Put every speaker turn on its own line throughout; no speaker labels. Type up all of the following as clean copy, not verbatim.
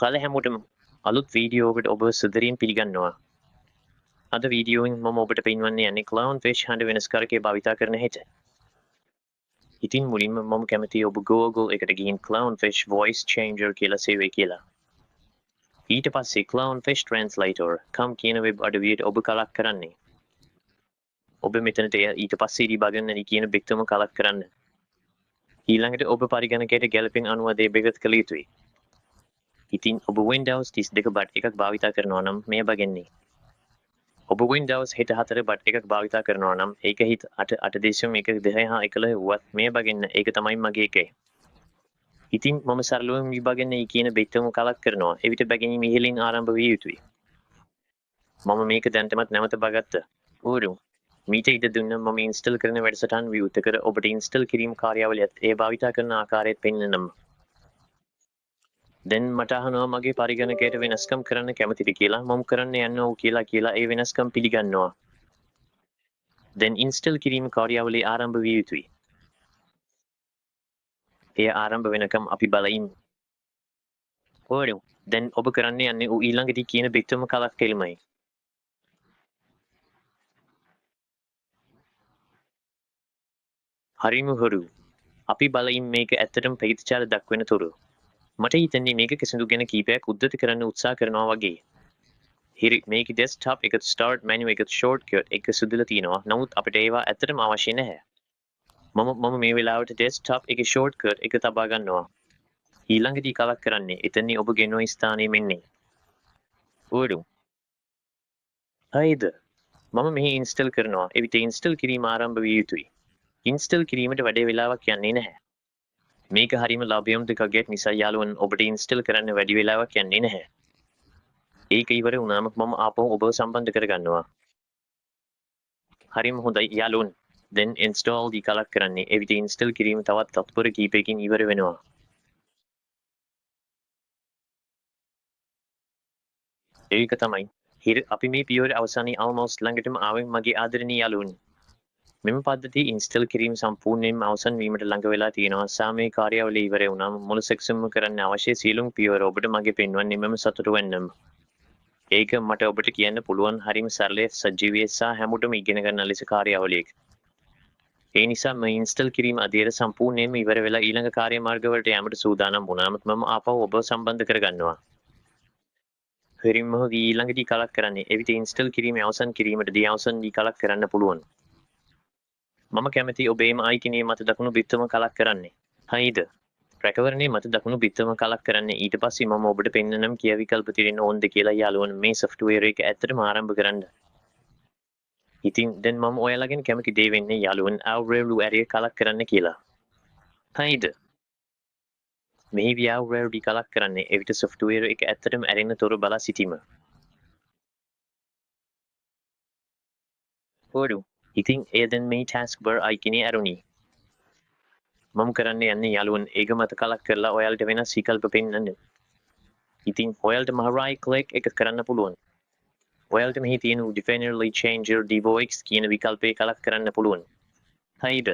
හල හැමෝටම අලුත් වීඩියෝවකට ඔබ සුදරින් පිළිගන්නවා. අද වීඩියෝවෙන් මම ඔබට පෙන්වන්න යන්නේ ක්ලවුන් ෆිෂ් හඬ වෙනස් කරකේ භාවිතා කරන හැටි. ඉතින් මුලින්ම මම කැමතියි ඔබ Google එකට ගිහින් ක්ලවුන් ෆිෂ් වොයිස් චේන්ජර් කියලා සේවය කියලා. ඊට පස්සේ ක්ලවුන් ෆිෂ් ට්‍රාන්ස්ලේටර් කම් කියන වෙබ් අඩවියට ඔබ කලක් කරන්නේ. ඔබ මෙතනට එය ඊට පස්සේ ඩිබග් කියන බිත්තුම කලක් කරන්න. ඊළඟට ඔබ පරිගණකයට ගැලපෙන අනුවාදය බෙගත් කළ යුතුයි. ඉතින් ඔබ Windows 32 බට් එකක් භාවිතා කරනවා නම් මෙය බගන්නේ. ඔබ Windows 64 බට් එකක් භාවිතා කරනවා නම් ඒක හිත 8 8.1 2 හා 11 වුවත් මෙය බගන්න ඒක තමයි මගේ එකේ. ඉතින් මම සරලවම විභාගන්නේ කියන බිත්තුම කලක් කරනවා. එවිට බැගැනීම ඉහළින් ආරම්භ විය යුතුයි. මම මේක දැනටමත් නැවත බගත්ත. ඌරු මීට ඉඩ දුන්න මම ඉන්ස්ටෝල් කරන වැඩසටහන් විවෘත කර ඔබට ඉන්ස්ටෝල් කිරීම කාර්යාවලියත් එය භාවිතා කරන ආකාරයත් පෙන්වන්නම්. දැන් මට අහනවා මගේ පරිගණකයට වෙනස්කම් කරන්න කැමතිද කියලා. මම කරන්න යන්න ඔව් කියලා කියලා ඒ වෙනස්කම් පිළිගන්නවා. දැන් ඉන්ස්ටෝල් කිරීම කාර්යාවලිය ආරම්භ විය යුතුයි. එය ආරම්භ වෙනකම් අපි බලයින්. ඔව් දැන් ඔබ කරන්න යන්නේ ඌ ඊළඟදී කියන බිත්තුම කලක් කෙලිමයි. හරිම හොරු. අපි බලයින් මේක ඇත්තටම ප්‍රතිචාර දක්වන තුරු. මට හිතෙන්නේ මේක කිසිදු ගැන කීපයක් උද්දත කරන්න උත්සාහ කරනවා වගේ. හිරි මේක ඩෙස්ක්ටොප් එක ස්ටාර්ට් මෙනු එක ෂෝට්කට් එක සුදලා තියෙනවා. නමුත් අපිට ඒවා ඇත්තටම අවශ්‍ය නැහැ. මම මම මේ වෙලාවට ඩෙස්ක්ටොප් එකේ ෂෝට්කට් එක තබා ගන්නවා. ඊළඟදී කලක් කරන්නේ එතනින් ඔබ ගෙනුව ස්ථානයේ මෙන්නේ. ඔව්. හරිද? මම මෙහි ඉන්ස්ටෝල් කරනවා. එවිට ඉන්ස්ටෝල් කිරීම ආරම්භ විය යුතුයි. ඉන්ස්ටෝල් කිරීමට වැඩි වෙලාවක් යන්නේ නැහැ. මේක හරිම ලාභයම් දෙකක් නිසා යාළුවන් ඔබට ඉන්ස්ටෝල් කරන්න වැඩි වෙලාවක් යන්නේ නැහැ. ඒක ඉවර වුණාම මම ආපහු ඔබව සම්බන්ධ කරගන්නවා. හරිම හොඳයි යාළුවන්. දැන් ඉන්ස්ටෝල් දී කලක් කරන්නේ. එවිට ඉන්ස්ටෝල් කිරීම තවත් තත්පර කිහිපයකින් ඉවර වෙනවා. ඒක තමයි. හිර අපි මේ පියවර අවසානයේ almost ළඟටම ආවෙන් මගේ ආදරණීය යාළුවන්. මෙම පද්ධතිය ඉන්ස්ටෝල් කිරීම සම්පූර්ණයෙන්ම අවසන් වීමට ළඟ වෙලා තියෙනවා. සාමයේ කාර්යාවලිය ඉවර වුණාම මුළු සැකසුම්ම කරන්න අවශ්‍ය සියලුම පියවර ඔබට මගේ පෙන්වන්නේ මම සතුටු වෙන්නම්. ඒක මට ඔබට කියන්න පුළුවන් හරිම සරලය සජීවී සහ හැමෝටම ඉගෙන ගන්න ලෙස කාර්යාවලියක්. ඒ නිසා මේ ඉන්ස්ටෝල් කිරීම අධීර සම්පූර්ණයෙන්ම ඉවර වෙලා ඊළඟ කාර්ය මාර්ගවලට යාමට සූදානම් වුණාම මම ආපහු ඔබව සම්බන්ධ කරගන්නවා. හරිම හොඳ ඊළඟදී කලක් කරන්නේ. එවිට ඉන්ස්ටෝල් කිරීම අවසන් කිරීමටදී අවසන් දී කලක් කරන්න පුළුවන්. මම කැමති ඔබේම අයිකනයේ මත දකුණු බිත්තම කලක් කරන්නේ. හරිද? රැකවරණයේ මත දකුණු බිත්තම කලක් කරන්නේ. ඊට පස්සේ මම ඔබට පෙන්නනම් කිය විකල්ප තියෙන්න ඕනද කියලා යාළුවන් මේ සොෆ්ට්වෙයාර් එක ඇත්තටම ආරම්භ කරන්න. ඉතින් දැන් මම ඔයාලගෙන් කැමති දේ වෙන්නේ යාළුවන් අවරේලු ඇරිය කලක් කරන්න කියලා. හරිද? මේ ව්‍යවරේලු කලක් කරන්නේ එවිට සොෆ්ට්වෙයාර් එක ඇත්තටම ඇරෙන්න තොර බලා සිටීම. හොරු. ඉතින් එය දැන් මේ ටාස්ක් බාර් අයිකනේ ඇරුණි. මම කරන්න යන්නේ යාළුවන් ඒක මත කලක් කරලා ඔයාලට වෙනස් විකල්ප පෙන්වන්න. ඉතින් ඔයාලට මහ රයිට් ක්ලික් එක කරන්න පුළුවන්. ඔයාලට මෙහි තියෙන Definitely Change Your Device කියන විකල්පය කලක් කරන්න පුළුවන්. හරිද?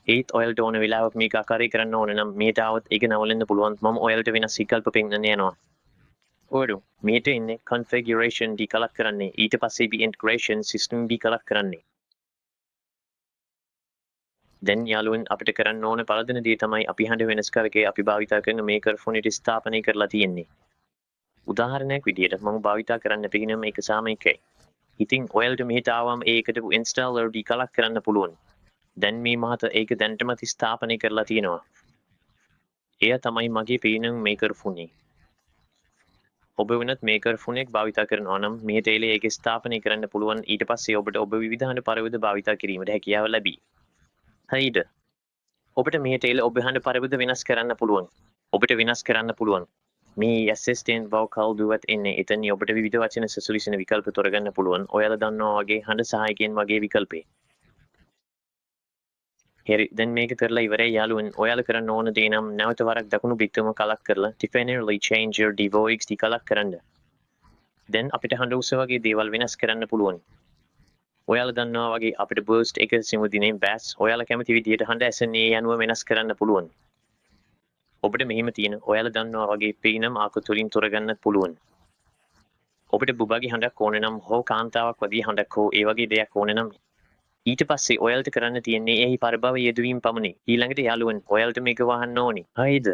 ඒත් ඔයාලට ඕන වෙලාවක මේක ආකාරය කරන්න ඕන නම් මෙහෙට ආවොත් ඒක නවලන්න පුළුවන්. මම ඔයාලට වෙනස් විකල්ප පෙන්වන්න යනවා. ඔව් මෙහෙට ඉන්නේ configuration දී කලක් කරන්නේ. ඊට පස්සේ B integration system B කලක් කරන්නේ. දැන් යාළුවන් අපිට කරන්න ඕන පළදෙන දේ තමයි අපි හඬ වෙනස් කරකේ අපි භාවිතා කරන මේකර් ෆොනිට ස්ථාපනය කරලා තියෙන්නේ. උදාහරණයක් විදියට මම භාවිතා කරන්න පිළිගන්න මේක සාමයකයි. ඉතින් ඔයාලට මෙහෙට ආවම ඒකට ඉන්ස්ටෝලර් දී කලක් කරන්න පුළුවන්. දැන් මේ මහත ඒක දැනටමත් ස්ථාපනය කරලා තියෙනවා. එය තමයි මගේ පේන මේකර් ෆොනේ. ඔබ වෙනත් මේකර් ෆොනෙක් භාවිතා කරනවා නම් මෙහෙට එලේ ඒක ස්ථාපනය කරන්න පුළුවන්. ඊට පස්සේ ඔබට ඔබ විවිධ හඬ පරවිද භාවිතා කිරීමට හැකියාව ලැබී. හරිද? ඔබට මෙහෙට එල ඔබ හඬ පරවිද වෙනස් කරන්න පුළුවන්. ඔබට වෙනස් කරන්න පුළුවන්. මේ ඇසිස්ටන්ට් වෝකල් දුවත් එන්නේ එතනින් ඔබට විවිධ වචන සසුලිසන විකල්ප තෝරගන්න පුළුවන්. ඔයාලා දන්නවා වගේ හඬ සහායකයන් වගේ විකල්පේ. හරි දැන් මේක කරලා ඉවරයි යාළුවන්. ඔයාලා කරන්න ඕන දේ නම් නැවත වරක් දකුණු බිත්තුම කලක් කරලා Definitely Change Your Device දී කලක් කරන්න. දැන් අපිට හඬ උස වගේ දේවල් වෙනස් කරන්න පුළුවන්. ඔයාලා දන්නවා වගේ අපිට බර්ස්ට් එක සිමුදිනේ බෑස් ඔයාලා කැමති විදියට හඬ ඇසෙන්නේ යනුව වෙනස් කරන්න පුළුවන්. ඔබට මෙහෙම තියෙන ඔයාලා දන්නවා වගේ පේනම් ආක තුලින් තෝරගන්නත් පුළුවන්. ඔබට බුබාගේ හඬක් ඕන නම් හෝ කාන්තාවක් වගේ හඬක් හෝ ඒ වගේ දෙයක් ඕන නම්, ඊට පස්සේ ඔයාලට කරන්න තියෙන්නේ එහි පරභව යෙදවීම පමණි. ඊළඟට යාළුවන්, ඔයාලට මේක වහන්න ඕනි. හරිද?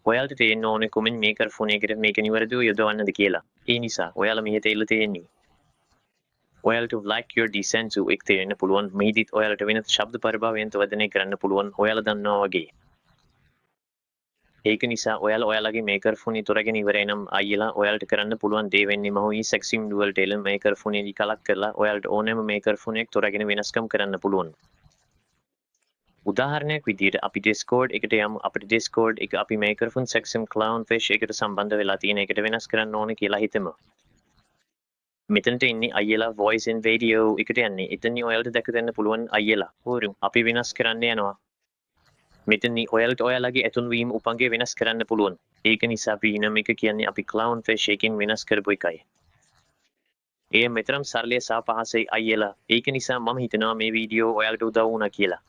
ඔයාලට තේරෙන්න ඕනේ කොමෙන් මයික්‍රොෆෝන් එකට මේක නිවැරදිව යොදවන්නද කියලා. ඒ නිසා ඔයාලා මෙහෙට එල්ල තියෙන්නේ. ඔයාලට like your descent to එක තේරෙන්න පුළුවන්. මෙහිදීත් ඔයාලට වෙනත් ශබ්ද පරිභවයන් වර්ධනය කරන්න පුළුවන්, ඔයාලා දන්නවා වගේ. ඒක නිසා ඔයාලා ඔයාලගේ මයික්‍රොෆෝන් තෝරගෙන ඉවරයි නම් අයියලා, ඔයාලට කරන්න පුළුවන් දේ වෙන්නේ මහුයි සැක්සිම් වලට එල මයික්‍රොෆෝන් එකේ කලක් කරලා ඔයාලට ඕනෑම මයික්‍රොෆෝන් එකක් තෝරගෙන වෙනස්කම් කරන්න පුළුවන්. උදාහරණයක් විදිහට අපි Discord එකට යමු. අපිට Discord එක අපි මයික්‍රොෆෝන් සැක්සිම් ක්ලවුන්ෆිෂ් එකට සම්බන්ධ වෙලා තියෙන එකට වෙනස් කරන්න ඕන කියලා හිතමු. මෙතනට එන්නේ අයියලා, voice and video එකට යන්නේ. එතනින් ඔයාලට දැක ගන්න පුළුවන් අයියලා. හොරු අපි වෙනස් කරන්න යනවා. මෙතනදී ඔයාලට ඔයාලගේ ඇතුන් වීම උපංගය වෙනස් කරන්න පුළුවන්. ඒක නිසා වීනම් එක කියන්නේ අපි ක්ලවුන්ෆිෂ් එකෙන් වෙනස් කරපු එකයි. එය මෙතරම් සරලය සහ පහසුයි අයියලා. ඒක නිසා මම හිතනවා මේ වීඩියෝ ඔයාලට උදව් වුණා කියලා.